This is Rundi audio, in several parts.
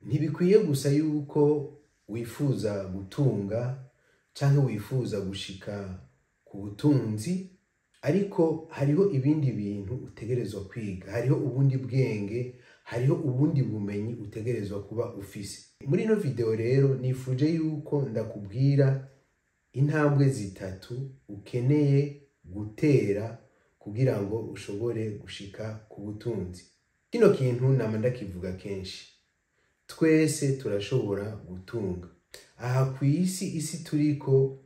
Ntibikwiye gusa yuko wifuza gutunga canke wifuza gushika ku butunzi, ariko hariho ibindi bintu utegerezwa kwiga, hariho ubundi bwenge, hariho ubundi bumenyi utegerezwa kuba ufise. Muri ino video rero nifuje yuko ndakubwira intambwe zitatu ukeneye gutera kugira ngo ushobore gushika ku butunzi. Kino kintu nama ndakivuga kenshi, twese turashobora gutunga. Aha kw'isi, isi turiko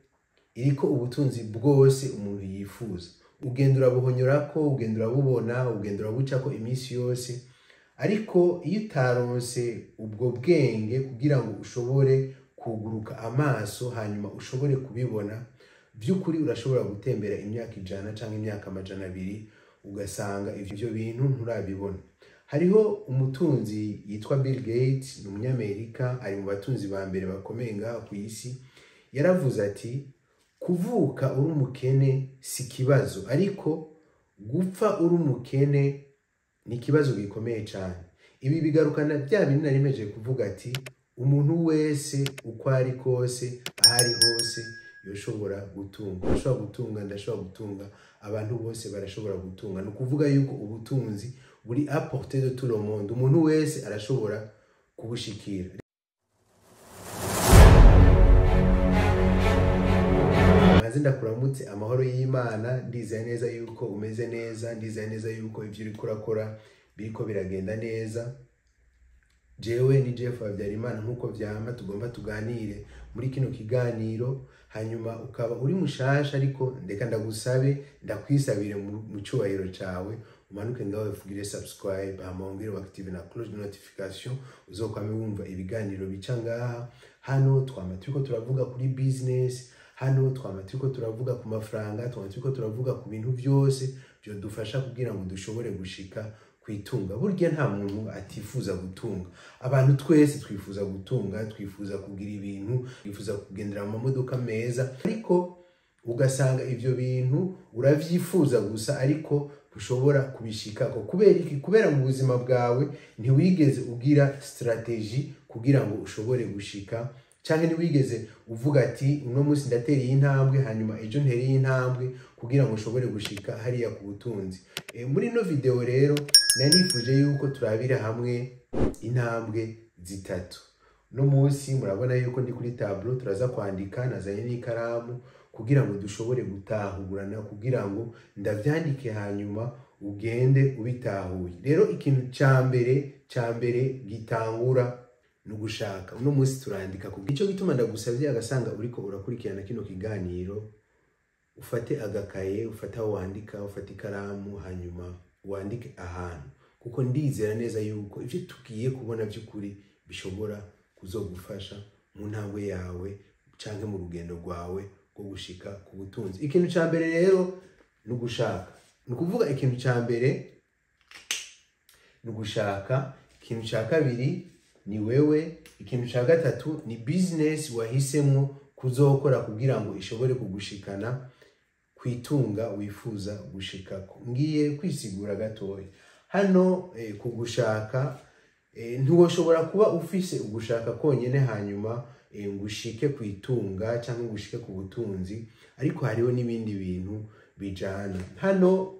iriko ubutunzi bwose umuntu yifuza. Ugenda urabuhonyorako, ugenda urabubona, ugenda urabucako iminsi yose, ariko iyo utaronse ubwo bwenge kugira ngo ushobore kuguruka amaso hanyuma ushobore kubibona, by'ukuri urashobora gutembera imyaka 100 canke imyaka 200 ugasanga ivyo bintu nturabibona. Hariho umutunzi yitwa Bill Gates, ni umunyamerika, ari mu batunzi ba mbere bakomeye ngaha ku isi. Yaravuze ati kuvuka uri umukene si ikibazo, ariko gupfa uri umukene ni ikibazo gikomeye cyane. Ibi bigarukana bya bintu nari meje kuvuga ati umuntu wese uko ari kose aho ari hose yoshobora gutunga. Ndashobora gutunga, ndashobora gutunga, abantu bose barashobora gutunga. Ni ukuvuga yuko ubutunzi buri à portée de tout le monde, umuntu wese arashobora kubushikira. Maze ndakuramutse amahoro y'Imana, ndizeye neza yuko umeze neza, ndizeye neza yuko ivyo uriko urakora biriko biragenda neza. Jewe ni Jeff Habyarimana, nkuko vyama tugomba tuganire muri kino kiganiro. Hanyuma ukaba uri mushasha, ariko ndeka ndagusabe, ndakwisabire mu cyubahiro cawe, umanuke ngaho ufugire subscribe, hama wongere active na cloche de notification, uzokwame wumva ibiganiro bica ngaha. Hano twama turiko turavuga kuri business, hano twama turiko turavuga ku mafaranga, twama turiko turavuga ku bintu vyose vyodufasha kugira ngo dushobore gushika kwitunga. Burya nta muntu atifuza gutunga, abantu twese twifuza gutunga, twifuza kugira ibintu, twifuza kugendera mu mamodoka meza, ariko ugasanga ivyo bintu uravyifuza gusa ariko ntushobora kubishikako. Kubera iki? Kubera mu buzima bwawe ntiwigeze ugira strategie kugira ngo ushobore gushika, canke ntiwigeze uvuga ati uno munsi ndatera iyi ntambwe hanyuma ejo ntere iyi ntambwe kugira ngo ushobore gushika hariya ku butunzi. Muri ino video rero nari nifuje yuko turabira hamwe intambwe zitatu. Uno munsi murabona yuko ndi kuri tableau, turaza kwandika, nazanye n'ikaramu kugira ngo dushobore gutahurana, kugira ngo ndavyandike hanyuma ugende ubitahuye. Rero ikintu ca mbere gitangura ni ugushaka. Uno munsi turandika ku ico gituma ndagusavye agasanga uriko urakurikirana kino kiganiro, ufate agakaye, ufate aho wandika, ufate ikaramu, hanyuma wandike ahantu, kuko ndizera neza yuko ivyo tugiye kubona by'ukuri bishobora kuzogufasha mu ntambwe yawe canke mu rugendo rwawe rwo gushika ku butunzi. Ikintu ca mbere rero ni ugushaka. Ni ukuvuga ikintu ca mbere ni ugushaka, ikintu ca kabiri ni wewe, ikintu ca gatatu ni business wahisemwo kuzokora kugira ngo ishobore kugushikana kwitunga wifuza gushikako. Ngiye kwisigura gatoya hano. Kugushaka, ntiwoshobora kuba ufise ugushaka konyene hanyuma ngushike kwitunga cyangwa ngushike ku butunzi, ariko hariho n'ibindi bintu bijana hano.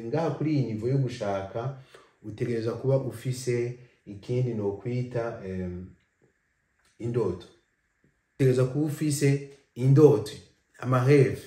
Ngaha kuri iyi niveau yo gushaka utegerezwa kuba ufise ikindi no kwita indoto. Utegerezwa kuba ufise indoto, ama rêves,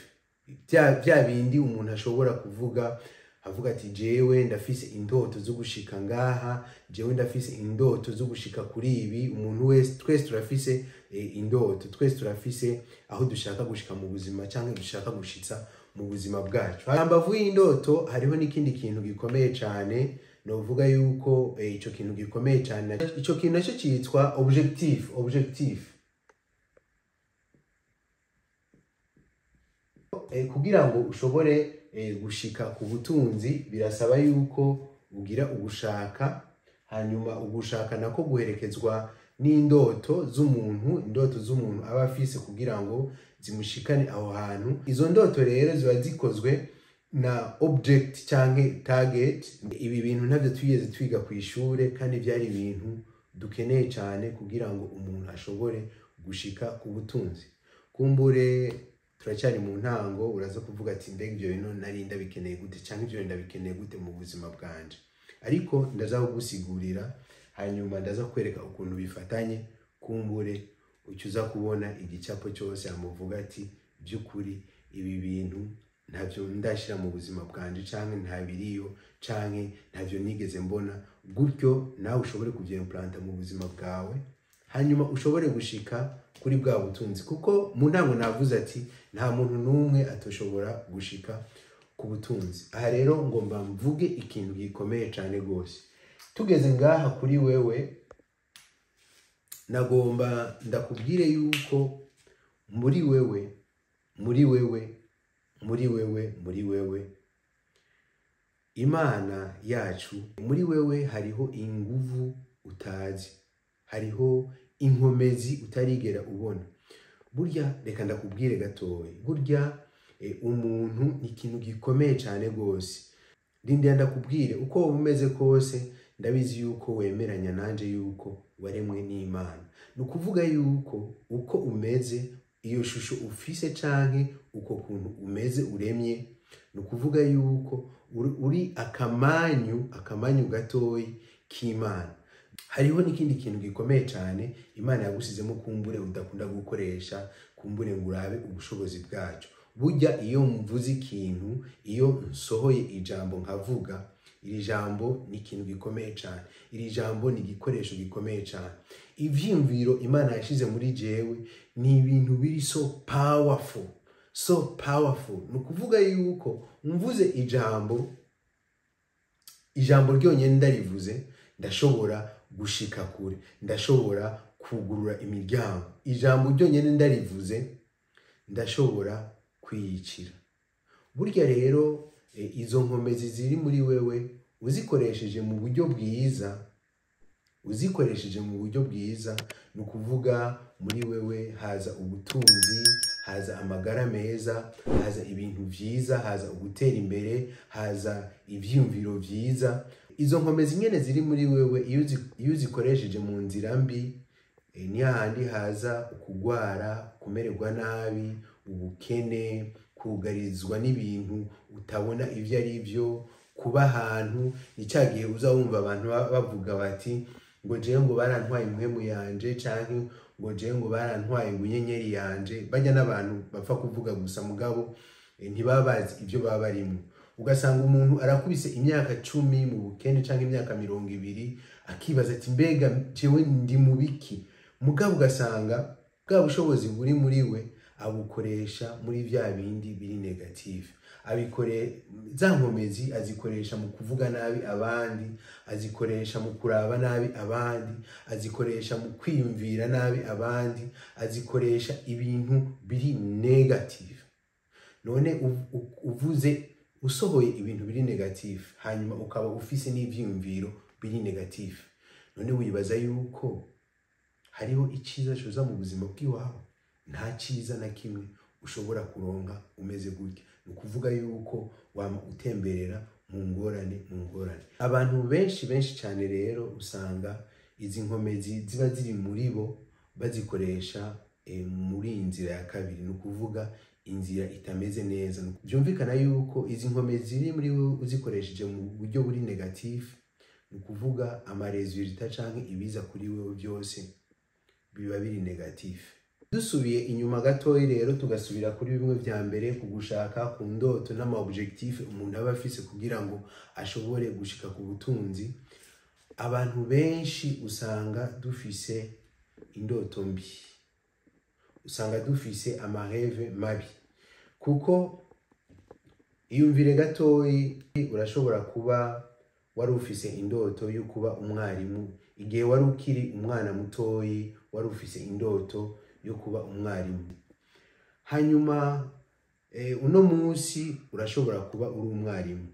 bya bindi umuntu ashobora kuvuga avuga ati jewe ndafise indoto zo gushika ngaha, jewe ndafise indoto zo gushika kuri ibi. Umuntu wese, twese turafise indoto, twese turafise aho dushaka gushika mu buzima cyangwa dushaka gushitsa mu buzima bwacu. Hambavu y'indoto hariho n'ikindi kintu gikomeye cyane, novuga yuko ico kintu gikomeye cyane, ico kintu nacyo cyitwa objectif. Objectif, kugira ngo ushobore gushika ku butunzi birasaba yuko ugira ugushaka, hanyuma ugushaka nako guherekezwa n'indoto z'umuntu, indoto z'umuntu aba afise kugira ngo zimushikane aho hantu. Izo ndoto rero ziba zikozwe na object canke target. Ibi bintu ntavyo twigeze twiga ku ishure, kandi byari ibintu dukeneye cyane kugira ngo umuntu ashobore gushika ku butunzi. Kumbure turacyari mu ntango, uraza kuvuga ati mbega ibyo bintu nari ndabikeneye gute, cyangwa ibyo bintu ndabikeneye gute mu buzima bwanje? Ariko ndaza kugusigurira, hanyuma ndaza kwereka ukuntu bifatanye. Kumbure uca uza kubona igicapo cyose, amuvuga ati by'ukuri ibi bintu ntavyo ndashira mu buzima bwanje, canke ntabiriyo, canke ntavyo nigeze mbona. Gutyo nawe ushobore kuvyimplanta mu buzima bwawe, hanyuma ushobore gushika kuri bwa butunzi. Kuko mu ntango navuze ati nta muntu n'umwe atoshobora gushika ku butunzi. Aha rero ngomba mvuge ikintu gikomeye cyane rwose. Tugeze ngaha kuri wewe, nagomba ndakubwire yuko muri wewe, muri wewe, muri wewe, muri wewe, Imana yacu, muri wewe hariho inguvu utazi, hariho inkomezi utarigera ubona. Burya reka ndakubwire gatoya, burya umuntu ni ikintu gikomeye cyane rwose. Rindira ndakubwire, uko woba umeze kose ndabizi yuko wemeranya nanje yuko waremwe n'Imana. Ni ukuvuga yuko uko umeze, iyo shusho ufise canke uko kuntu umeze uremye, ni ukuvuga yuko uri akamanyu gatoyi k'Imana. Hariho n'ikindi kintu gikomeye cyane Imana yagusizemo, kumbure udakunda gukoresha, kumbure ngo urabe ubushobozi bwacu. Burya iyo mvuze ikintu, iyo nsohoye ijambo nkavuga, iri jambo ni ikintu gikomeye cyane, iri jambo ni igikoresho gikomeye cyane. Ivyiyumviro Imana yashize muri jewe ni ibintu biri so powerful, so powerful. Ni ukuvuga yuko mvuze ijambo, ijambo ryonyine ndarivuze, ndashobora gushika kure, ndashobora kugurura imiryango. Ijambo ryonyine ndarivuze, ndashobora kwiyicira. Burya rero izo nkomezi ziri muri wewe uzikoresheje mu buryo bwiza, uzikoresheje mu buryo bwiza, ni ukuvuga muri wewe haza ubutunzi, haza amagara meza, haza ibintu vyiza, haza ugutera imbere, haza ivyiyumviro vyiza. Izo nkomezi nyene ziri muri wewe iyo uzikoresheje mu nzira mbi, ni hahandi haza ukugwara, kumererwa nabi, ubukene, kugarizwa n'ibintu utabona ivyo ari byo, kuba ahantu ni cya gihe uza wumva abantu bavuga bati ngo jewe ngo barantwaye impwemu yanje, canke ngo jewe ngo barantwaye ngo inyenyeri yanje. Bajya n'abantu bapfa kuvuga gusa, mugabo ntibaba bazi ibyo baba barimwo. Ugasanga umuntu arakubise imyaka 10 mu bukene canke imyaka 20, akibaza ati mbega jewe ndi mu biki? Mugabo ugasanga bwa bushobozi buri muri we abukoresha muri vya bindi biri negative. Abikore za nkomezi azikoresha mu kuvuga nabi abandi, azikoresha mu kuraba nabi abandi, azikoresha mu kwiyumvira nabi abandi, azikoresha ibintu biri negative. None uvuze usohoye ibintu biri negative, hanyuma ukaba ufise n'ivyiyumviro biri negative, none wibaza yuko hariho iciza coza mu buzima bw'iwawe? Nta ciza na kimwe ushobora kuronka umeze gutya. Ni ukuvuga yuko wama utemberera mu ngorane, mu ngorane. Abantu benshi benshi cyane rero usanga izi nkomezi ziba ziri muri bo bazikoresha muri iyi nzira ya kabiri, ni ukuvuga inzira itameze neza. Byumvikana yuko izi nkomezi ziri muri wowe uzikoresheje mu buryo buri negative, ni ukuvuga amaresulta canke ibiza kuri wewe byose biba biri negative. Dusubiye inyuma gatoyi rero, tugasubira kuri bimwe vya mbere, ku gushaka, ku ndoto n'ama objectif umuntu aba afise kugira ngo ashobore gushika ku butunzi. Abantu benshi usanga dufise indoto mbi, usanga dufise amarêve mabi. Kuko iyumvire gatoyi, urashobora kuba wari ufise indoto yo kuba umwarimu igihe wari ukiri umwana mutoyi, wari ufise indoto yo kuba umwarimu. Hanyuma uno munsi urashobora kuba uri umwarimu,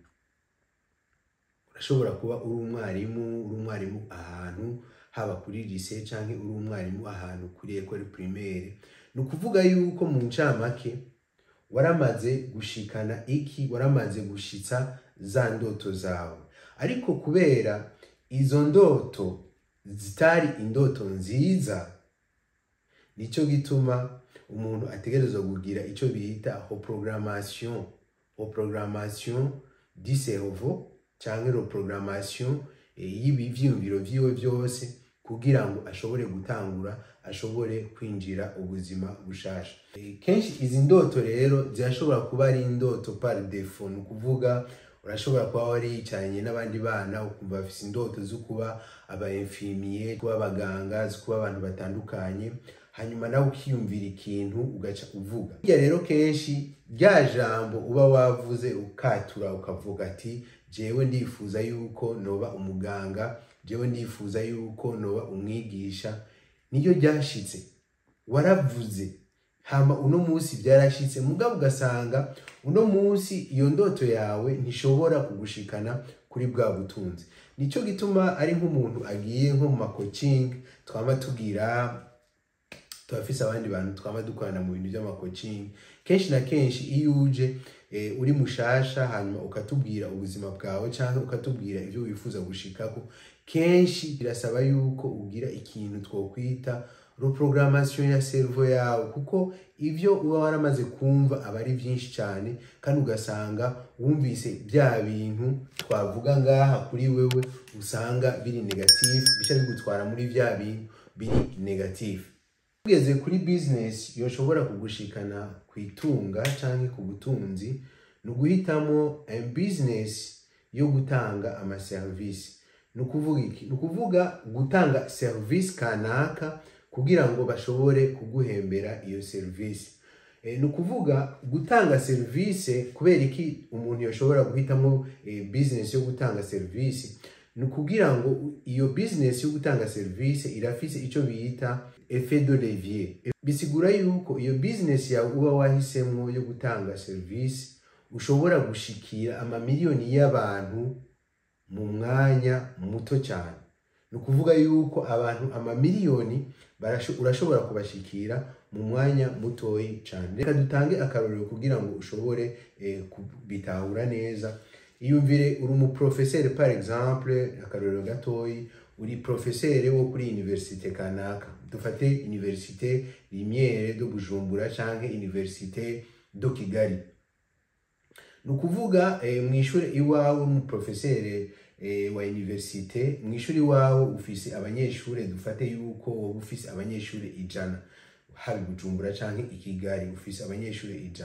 urashobora kuba uri umwarimu, uri umwarimu ahantu haba kuri lycée canke uri umwarimu ahantu kuri école primaire. Ni ukuvuga yuko mu ncamake waramaze gushikana iki, waramaze gushitsa za ndoto zawe. Ariko kubera izo ndoto zitari indoto nziza. Nico gituma umuntu ategerezwa kugira ico bita reprogrammation du cerveau canke reprogrammation y'ibi vyiyumviro vyiwe vyose, kugira ngo ashobore gutangura, ashobore kwinjira ubuzima bushasha. Kenshi izi ndoto rero zirashobora kuba ari indoto par défaut, ni ukuvuga urashobora kuba waricanye n'abandi bana ukumva bafise indoto zo kuba aba infirmier, kuba abaganga, zo kuba abantu batandukanye, hanyuma nawe ukiyumvira ikintu ugaca uvuga. Burya rero kenshi rya jambo uba wavuze ukatura ukavuga ati jewe ndifuza yuko noba umuganga, jewe ndifuza yuko noba umwigisha, niyo ryashitse waravuze, hama uno munsi byarashitse, mugabo ugasanga uno munsi iyo ndoto yawe ntishobora kugushikana kuri bwa butunzi. Nico gituma ari nk'umuntu agiye nko mu ma coaching twama tugira, turafise abandi bantu twama dukorana mu bintu by'ama coaching, kenshi na kenshi iyo uje uri mushasha hanyuma ukatubwira ubuzima bwawe canke ukatubwira ivyo wifuza gushikako, kenshi birasaba yuko ugira ikintu twokwita reprogrammation ya cerveau yawe, kuko ivyo uba waramaze kumva aba ari vyinshi cyane, kandi ugasanga wumvise bya bintu twavuga ngaha kuri wewe usanga biri négatif, bica bigutwara muri vya bintu biri négatif. Ugeze kuri business yoshobora kugushikana kwitunga canke ku butunzi, ni uguhitamo business yo gutanga amaserivisi. Ni ukuvuga iki? Ni ukuvuga gutanga service kanaka kugira ngo bashobore kuguhembera iyo service. Ni ukuvuga gutanga service. Kubera iki umuntu yoshobora guhitamo business yo gutanga service? Ni ukugira ngo iyo business yo gutanga service irafise ico bita effet de levier. Bisigura yuko iyo business yawe uba wahisemwo yo gutanga service ushobora gushikira amamiliyoni y'abantu mu mwanya muto cyane. Ni ukuvuga yuko abantu amamiliyoni urashobora kubashikira mu mwanya mutoyi cyane. Reka dutange akarorero kugira ngo ushobore kubitahura neza. Iyumvire uri umuprofeseri, par exemple, akarorero gatoyi, uri profeseri wo kuri université kanaka, dufate Université Lumière de Bujumbura canke Université de Kigali. Ni ukuvuga mw'ishure iwawe, umuprofeseri wa université, mw'ishure iwawe ufise abanyeshure, dufate yuko wowe ufise abanyeshure 100, haba i Bujumbura canke i Kigali ufise abanyeshure 100.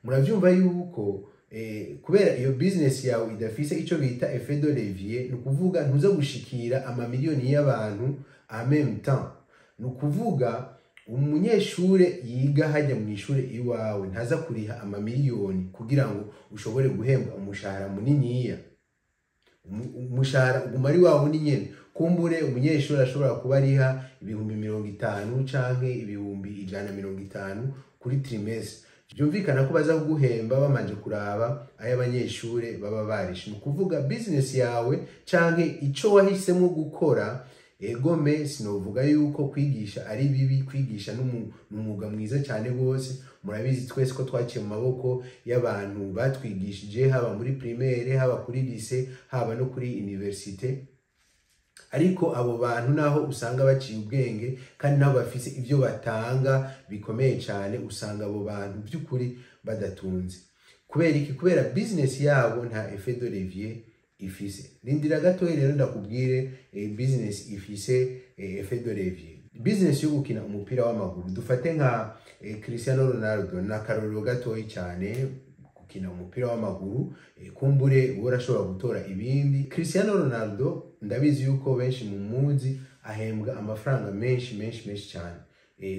Muravyumva yuko kubera iyo business yawe idafise ico bita effet de levier, ni ukuvuga ntuza gushikira amamiliyoni y'abantu en même temps. Ni ukuvuga umunyeshure yiga hajya mu ishure iwawe ntaza kuriha amamiliyoni kugira ngo ushobore guhembwa umushahara muniniya. Umushahara uguma ari wa wundi nyene. Kumbure umunyeshuri ashobora kuba ariha 50,000 canke 150,000 kuri trimestre. Byumvikana ko baza kuguhemba bamanje kuraba ayo abanyeshure baba barishe. Ni ukuvuga business yawe canke ico wahisemo gukora, egome sinovuga yuko kwigisha ari bibi, kwigisha n'umwuga mwiza cyane gose. Murabizi twese ko twaciye mu maboko y'abantu batwigishije, haba muri primaire, haba kuri lycée, haba no kuri université. Ariko abo bantu naho usanga baciye ubwenge kandi nabo bafise ivyo batanga bikomeye cyane, usanga abo bantu by'ukuri badatunze. Kubera iki? Kubera business yabo nta effet de levier ifise. Rindira gatoya rero ndakubwire business ifise effet de levier. Business yo gukina umupira w'amaguru, dufate nka Cristiano Ronaldo, na karorero gatoyi cyane, gukina umupira w'amaguru, kumbure uba urashobora gutora ibindi. Cristiano Ronaldo, ndabizi yuko benshi mu muzi, ahembwa amafaranga menshi menshi menshi cyane.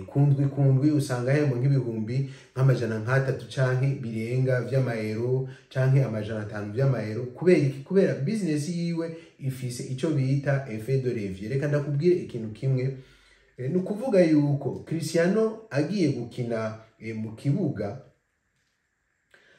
Kundwi kundwi usanga ahembwa nk'ibihumbi nk'amajana nk'atatu canke birenga vy'amayero, canke 500 vy'amayero. Kubera iki? Kubera business yiwe ifise ico bita effet de levier. Reka ndakubwire ikintu kimwe. Ni ukuvuga yuko Cristiano agiye gukina mu kibuga,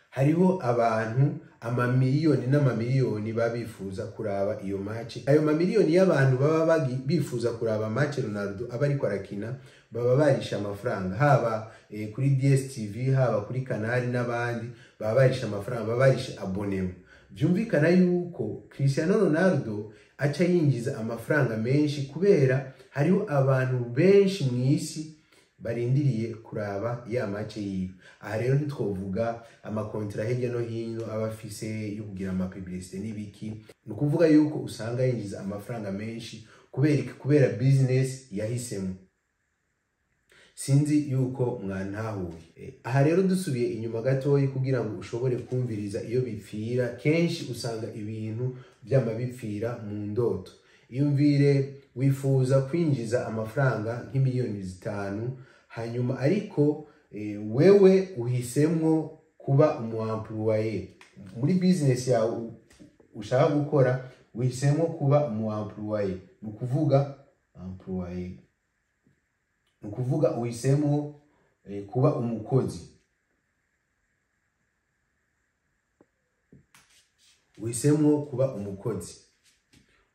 hariho abantu amamiliyoni n'amamiliyoni baba bifuza kuraba iyo match. Ayo mamiliyoni y'abantu baba bifuza kuraba match Ronaldo aba ariko arakina, baba barisha amafaranga, haba kuri DSTV, haba kuri Canal n'abandi, baba barisha amafaranga, baba barisha abonnement. Byumvikana yuko Cristiano Ronaldo aca yinjiza amafaranga menshi, kubera hariho abantu benshi mu isi barindiriye kuraba ya match yiwe. Aha rero ntitwovuga amakontra hirya no hino aba afise yo kugira ama publicité n'ibiki. Ni ukuvuga yuko usanga yinjiza amafaranga menshi kubera iki? Kubera business yahisemo. Sinzi yuko mwantahuye. Aha rero dusubiye inyuma gatoyi kugira ngo ushobore kumviriza iyo bipfira. Kenshi usanga ibintu vyama bipfira mu ndoto. Iyumvire wifuza kwinjiza amafaranga nk'imiliyoni 5, hanyuma ariko wewe uhisemwo kuba umu employé muri business yawe ushaka gukora, uhisemwo kuba umu employé. Ni ukuvuga employé, ni ukuvuga uhisemwo kuba umukozi, uhisemwo kuba umukozi,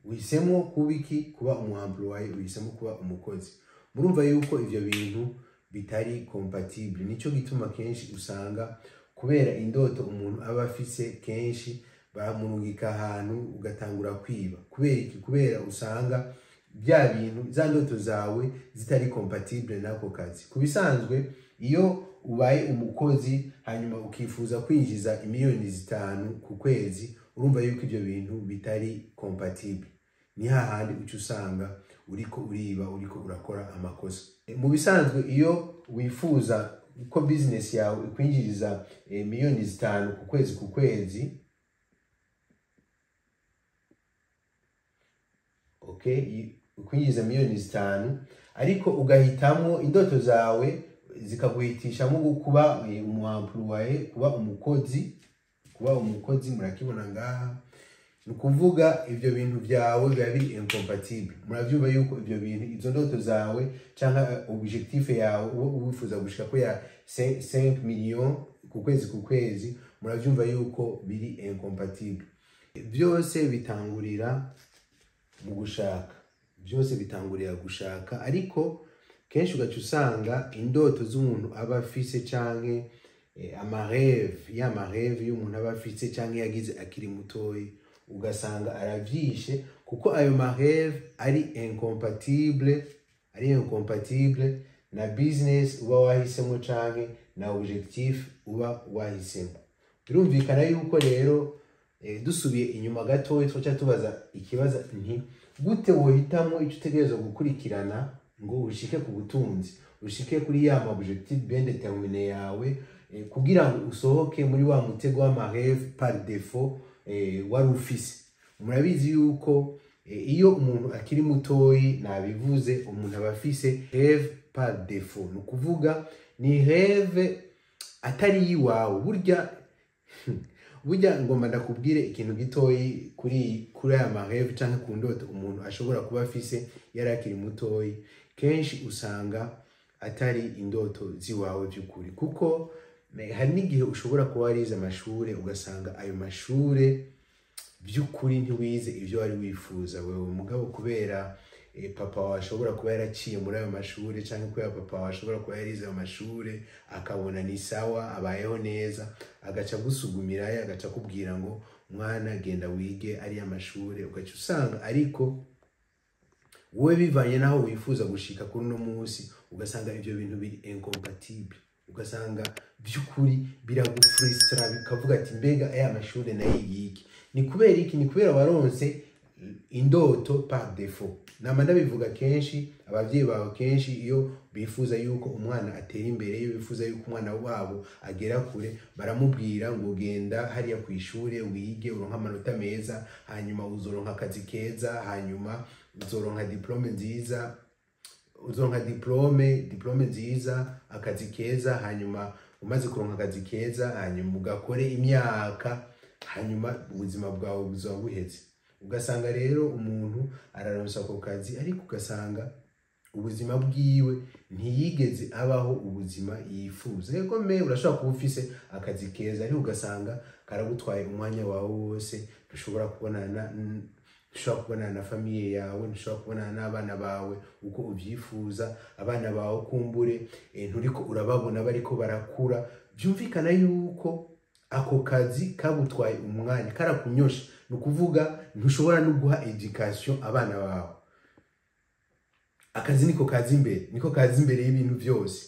uhisemwo kuba iki? Kuba umu employé, uhisemwo kuba umukozi. Murumva yuko ivyo bintu bitari compatible. Nico gituma kenshi usanga kubera indoto umuntu aba afise, kenshi baramurungika ahantu ugatangura kwiba. Kubera iki? Kubera usanga bya bintu, za ndoto zawe zitari compatible n'ako kazi. Ku bisanzwe iyo ubaye umukozi hanyuma ukifuza kwinjiza imiliyoni 5 ku kwezi, urumva yuko ivyo bintu bitari compatible. Ni hahandi uca usanga uriko uriba, uriko urakora amakosa. Mu bisanzwe iyo wifuza ko business yawe ikwinjiriza miliyoni 5 ku kwezi ku kwezi, okay, ukwinjiza miliyoni 5, ariko ugahitamwo indoto zawe zikaguhitishamo kuba umu employé, kuba umukozi, kuba umukozi, murakibona ngaha. Ni ukuvuga ivyo bintu vyawe biba biri incompatible. Muravyumva yuko ivyo bintu, izo ndoto zawe canke objectif yawe uba wifuza gushika ko ya 5 millions ku kwezi ku kwezi, muravyumva yuko biri incompatible. Byose bitangurira mu gushaka, byose bitangurira gushaka, ariko kenshi ugaca usanga indoto z'umuntu aba afise canke ama rêve, ya ma rêve y'umuntu aba afise canke yagize akiri mutoyi, ugasanga aravyishe kuko ayo ma rêve ari incompatible, ari incompatible na business uba wahisemo canke na objectif uba wahisemo. Birumvikana yuko rero dusubiye inyuma gatoya twaca tubaza ikibazo nti gute wohitamwo ico utegerezwa gukurikirana ngo ushike ku butunzi, ushike kuri ya ma objectif bien déterminé yawe, kugira ngo usohoke muri wa mutego w'ama rêve par défaut wari ufise. Murabizi yuko iyo umuntu akiri mutoyi, nabivuze, umuntu aba afise rêve par défaut. Ni ukuvuga ni rêve atari iyiwawe. Burya ngomba ndakubwire ikintu gitoyi kuri aya ma rêve canke ku ndoto umuntu ashobora kuba afise yari akiri mutoyi. Kenshi usanga atari indoto ziwawe vy'ukuri, kuko hari n'igihe ushobora kuba warize amashure ugasanga ayo mashure by'ukuri ntiwize ivyo wari wifuza wewe, mugabo kubera papa wawe ashobora kuba yaraciye muri ayo mashure, canke kubera papa wawe ashobora kuba yarize ayo mashure akabona ni sawa abayeho neza, agaca agusugumirayo, agaca akubwira ngo mwana genda wige ariya mashure, ugaca usanga ariko wowe bivanye naho wifuza gushika kuri uno munsi, ugasanga ivyo bintu biri incompatible, ugasanga by'ukuri biragufrustra, bikavuga ati mbega aya mashure nayigiye iki? Ni kubera iki? Ni kubera waronse indoto par défaut. Nama ndabivuga kenshi, abavyeyi bawe kenshi iyo bifuza yuko umwana atera imbere, iyo bifuza yuko umwana wabo agera kure, baramubwira ngo genda hariya ku ishure wige uronke amanota meza, hanyuma uzoronka akazi keza, hanyuma uzoronka diplome nziza, uzoronka diplome nziza, akazi keza, hanyuma umaze kuronka akazi keza, hanyuma ugakore imyaka, hanyuma ubuzima bwawe buzoba buheze. Ugasanga rero umuntu araronsa ako kazi, ariko ugasanga ubuzima bwiwe ntiyigeze abaho ubuzima yifuza. Yego me urashobora kuba ufise akazi keza, ariko ugasanga karagutwaye umwanya wawe wose, ntushobora kubonana, ntushobora kubonana na famille yawe, ntushobora kubonana n'abana bawe uko uvyifuza, abana bawe kumbure nturiko urababona bariko barakura. Vyumvikana yuko ako kazi kagutwaye umwanya, karakunyosha. Ni ukuvuga ntushobora no guha education abana bawe. Akazi niko kaza imbere, niko kaza imbere y'ibintu byose.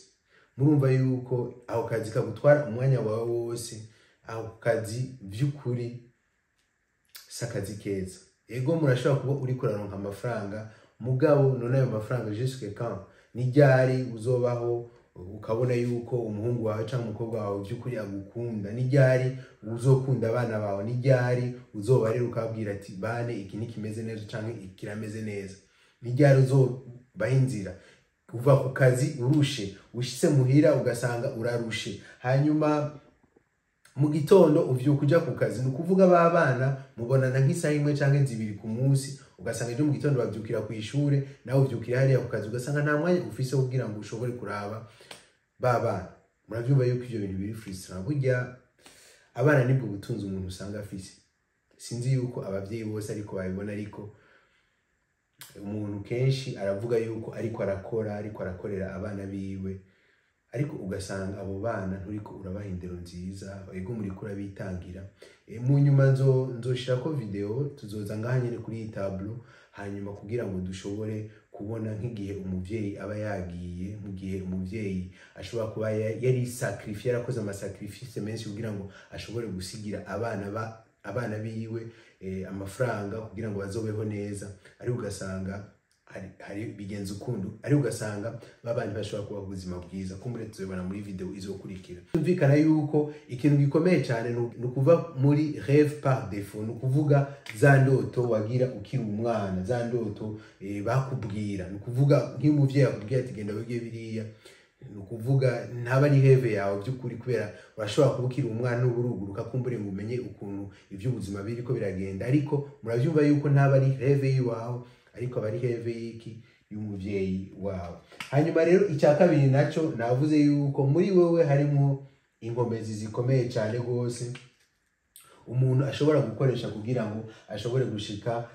Murumva yuko ako kazi kagutwara umwanya wawe wose. Ako kazi by'ukuri si akazi keza. Ego, murashobora kuba uri kuraronka amafaranga, mugabo none ayo mafaranga jusque quand? Ni ryari uzobaho ukabona yuko umuhungu wawe cyangwa umukobwa wawe by'ukuri agukunda? Ni ryari uzokunda abana bawe? Ni ryari uzobarera ukabwira ati: "Bane, iki ntikimeze neza cyangwa iki kirameze neza"? Ni ryari uzobaha inzira? Uva ku kazi urushe, ushitse muhira ugasanga urarushe, hanyuma mu gitondo uvyuka uja ku kazi. Ni ukuvuga ba bana mubonana nk'isaha imwe canke zibiri ku munsi. Ugasanga ejo mu gitondo bavyukira ku ishure, nawe uvyukira hariya ku kazi, ugasanga nta mwanya ufise kugira ngo ushobore kuraba ba bana. Muravyumva yuko ivyo bintu biri frustrant. Burya abana nibwo butunzi umuntu usanga afise. Sinzi yuko abavyeyi bose ariko babibona, ariko umuntu kenshi aravuga yuko ariko arakora, ariko arakorera abana biwe, ariko ugasanga abo bana nturiko urabaha indero nziza. Ego, muriko urabitangira. Mu nyuma nzoshirako video, tuzoza ngaha nyene kuri iyi tableau, hanyuma kugira ngo dushobore kubona nk'igihe umuvyeyi aba yagiye, mu gihe umuvyeyi ashobora kuba yari sacrifié, yarakoze ama sacrifices menshi kugira ngo ashobore gusigira abana biwe amafaranga kugira ngo bazobeho neza, ariko ugasanga hari bigenza ukundu, ariko ugasanga babandi bashobora kubaho ubuzima bwiza. Kumbure tuzobibona muri video izokurikira. Byumvikana yuko ikintu gikomeye cyane ni ukuva muri rêve par défaut, ni ukuvuga za ndoto wagira ukiri umwana, za ndoto bakubwira. Ni ukuvuga nk'iyo umuvyeyi akubwiye ati: "Genda wige biriya", ni ukuvuga ntaba ari rêve yawe by'ukuri, kubera urashobora kuba ukiri umwana n'uburuguruka, kumbure ngo umenye ukuntu iby'ubuzima biriko biragenda. Ariko murabyumva yuko ntaba ari rêve y'iwawe, ariko aba ari rêve y'iki? Y'umuvyeyi wawe. Hanyuma rero icya kabiri naco, navuze yuko muri wewe harimo inkomezi zikomeye cyane rwose umuntu ashobora gukoresha kugira ngo ashobore gushika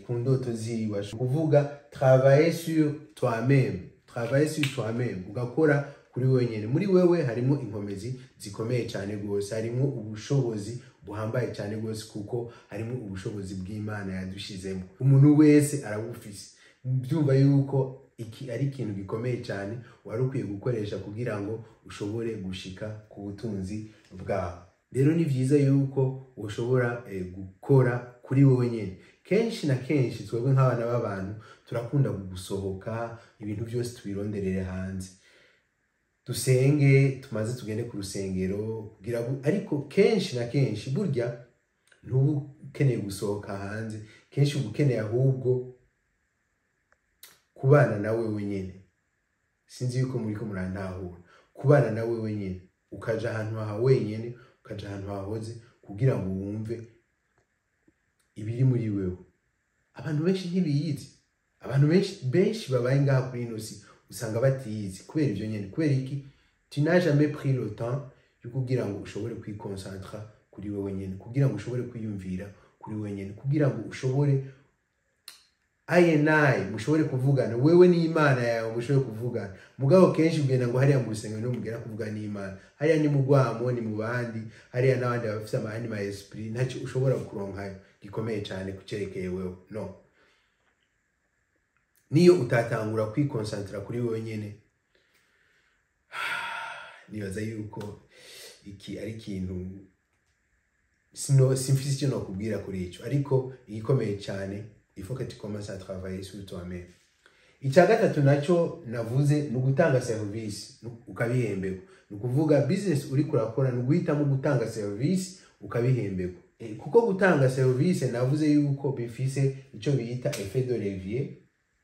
ku ndoto ziwe. Kuvuga travailler sur toi-même, travailler sur toi-même, ugakora kuri wenyine. Muri wewe harimo inkomezi zikomeye cyane rwose, harimo ubushobozi buhambaye cyane rwose, kuko harimo ubushobozi bw'Imana yadushizemo. Umuntu wese arabufise. Byumva yuko iki ari ikintu gikomeye cyane wari ukwiye gukoresha kugira ngo ushobore gushika ku butunzi bwawe. Rero ni byiza yuko ushobora gukora kuri wowe nyine. Kenshi na kenshi twebwe nk'abana b'abantu turakunda gusohoka, ibintu byose tubironderere hanze, dusenge, tumaze tugende ku rusengero kugira ariko kenshi na kenshi burya ntuba ukeneye gusohoka hanze. Kenshi uba ukeneye ahubwo kubana nawe wenyine. Sinzi yuko muriko murantahura. Kubana nawe wenyine, ukaja ahantu haha wenyine, ukaja ahantu hahoze kugira ngo wumve ibiri muri wewe. Abantu benshi ntibiyizi. Abantu benshi benshi babaye ngaha kuri ino si usanga batiyizi kubera ivyo nyene. Kubera iki? Tu n'as jamais pris le temps yo kugira ngo ushobore kwiconcentra kuri wewe nyene, kugira ngo ushobore kwiyumvira kuri wewe nyene, kugira ngo ushobore aye naye mushobore kuvugana wewe n'Imana yawe, mushobore kuvugana. Mugabo kenshi ugenda ngo hariya mu rusengero niho mugera kuvuga n'Imana. Hariya ni mu rwamo, ni mu bandi, hariya n'abandi bafite amahandi ma esprit, ntacyo ushobora kuronkayo gikomeye cyane kucerekeye wewe. No niyo utatangura kwiconcentra kuri wewe nyene, nibaza yuko iki ari ikintu sino simfise icyo nokubwira kuri ico. Ariko igikomeye cyane, il faut que tu commences à travailler sur toi-même. Icya gatatu nacyo navuze ni ugutanga serivisi ukabihemberwa. Ni ukuvuga business uri kurakora, ni uguhitamo gutanga serivisi ukabihemberwa. Kuko gutanga serivisi navuze yuko bifise icyo bita effet de levier.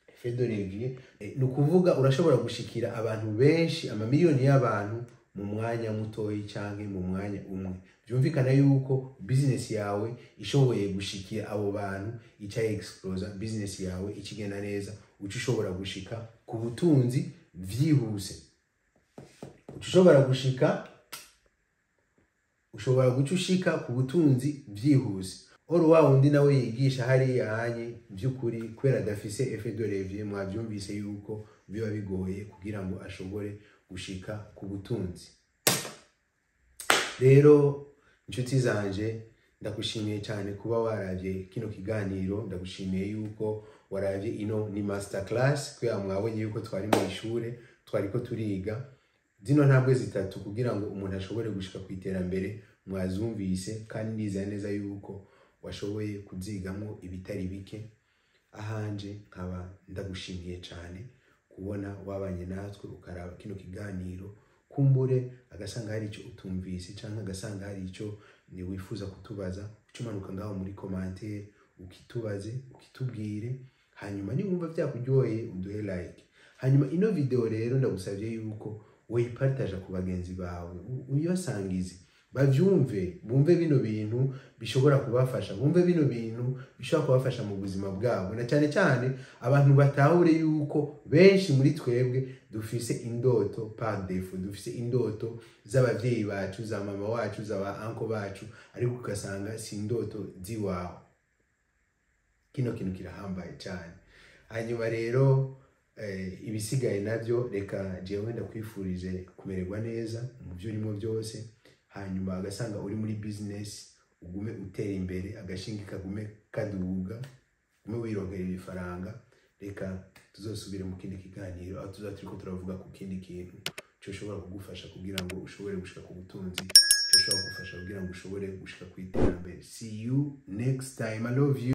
Effet de levier, ni ukuvuga urashobora gushikira abantu benshi, amamiliyoni y'abantu mu mwanya mutoyi canke mu mwanya umwe. Byumvikana yuko business yawe ishoboye gushikira abo bantu, ica explosa business yawe, ikigenda neza, uca ushobora gushika ku butunzi vyihuse. Uca ushobora gushika, ushobora guca ushika ku butunzi vyihuse. Oro wa wundi nawe yigisha hariya hanye, by'ukuri kubera adafise effet de levier, mwavyumvise yuko biba bigoye kugira ngo ashobore gushika ku butunzi. Rero inshuti zanje, Ndagushimiye cyane kuba waravye kino kiganiro. Ndagushimiye yuko waravye ino ni master class, kubera mwabonye yuko twari mu ishure, twariko turiga zino ntambwe zitatu kugira ngo umuntu ashobore gushika ku iterambere. Mwazumvise kandi ndizera neza yuko washoboye kuzigamo ibitari bike. Ahanje nkaba ndagushimiye cyane kubona wabanye natwe ukaraba kino kiganiro. Kumbure agasanga hari icyo utumvise cyangwa agasanga hari icyo wifuza kutubaza, ucumanuka ngaho muri commentaire ukitubaze, ukitubwire. Hanyuma niwumva byakuryoheye uduhe like. Hanyuma ino video rero ndagusabye yuko woyipartaja ku bagenzi bawe, uyibasangize, bavyumve, bumve bino bintu bishobora kubafasha, bumve bino bintu bishobora kubafasha mu buzima bwabo, na cyane cyane abantu batahure yuko benshi muri twebwe dufise indoto par défaut, dufise indoto z'abavyeyi bacu, za mama wacu, za ba uncle bacu, ariko ugasanga si indoto ziwawe. Kino kintu kirahambaye cyane. Hanyuma rero ibisigaye navyo, reka jewe ndakwifurije kumererwa neza mu byo urimo byose. Hanyuma agasanga uri muri business, ugume utera imbere, agashinge kagume kaduga, ugume wironkera ibifaranga. Reka tuzosubire mu kindi kiganiro aho tuzaba turiko turavuga ku kindi kintu cyoshobora kugufasha kugira ngo ushobore gushika ku butunzi, cyoshobora kugufasha kugira ngo ushobore gushika ku iterambere. See you next time, I love you.